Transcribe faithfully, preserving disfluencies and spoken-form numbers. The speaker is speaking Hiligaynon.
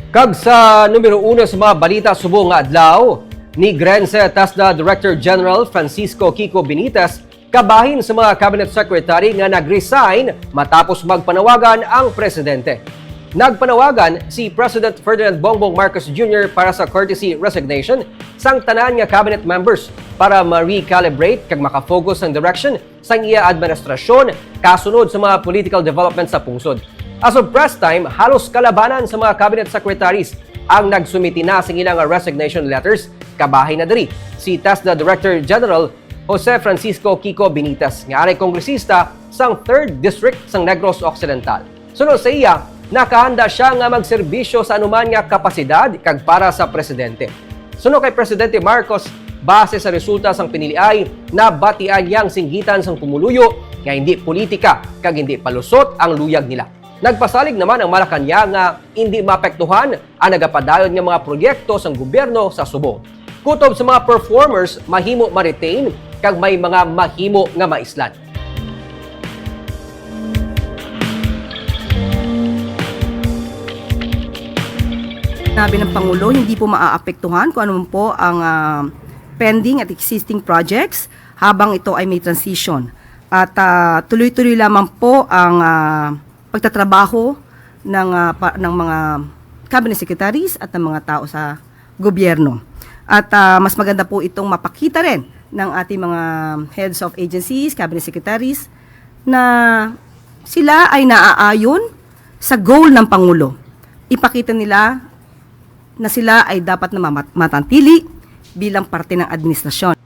Kag sa numero uno sa mga balita subong nga adlaw, ni-grense si TESDA Director General Francisco Kiko Benitez kabahin sa mga cabinet secretary nga nag-resign matapos magpanawagan ang presidente. Nagpanawagan si President Ferdinand Bongbong Marcos Junior para sa courtesy resignation sang tanan nga cabinet members para ma-recalibrate kag makafocus ang direction sang iya administrasyon kasunod sa mga political development sa pungsod. As of press time, halos kalabanan sa mga cabinet secretaries ang nagsumiti na sa ilang resignation letters. Kabahin na diri si TESDA Director General Jose Francisco Kiko Benitez, nga ari kongresista sang Third District sang Negros Occidental. Suno sa iya, nakahanda sia nga magserbisyo sa anuman nga kapasidad kag para sa presidente. Suno kay Presidente Marcos, base sa resulta sang piniliay, nabatian niya ang singgitan sang pumuluyo nga hindi politika kag hindi palusot ang luyag nila. Nagpasalig naman ang Malacañang nga hindi maapektuhan ang nagapadayon nga mga proyekto sang gobyerno sa subong. Kutob sa mga performers, mahimo ma-retain kag may mga mahimo nga maislan. Sinabi ng Pangulo, hindi po maaapektuhan kung ano man po ang ah, pending at existing projects habang ito ay may transition. At ah, tuloy-tuloy lamang po ang ah, pagtatrabaho ng, ah, pa- ng mga cabinet secretaries at ng mga tao sa gobyerno. At ah, mas maganda po itong mapakita rin ng ating mga heads of agencies, cabinet secretaries, na sila ay naaayon sa goal ng Pangulo. Ipakita nila na sila ay dapat na mamat- matantili bilang parte ng administrasyon.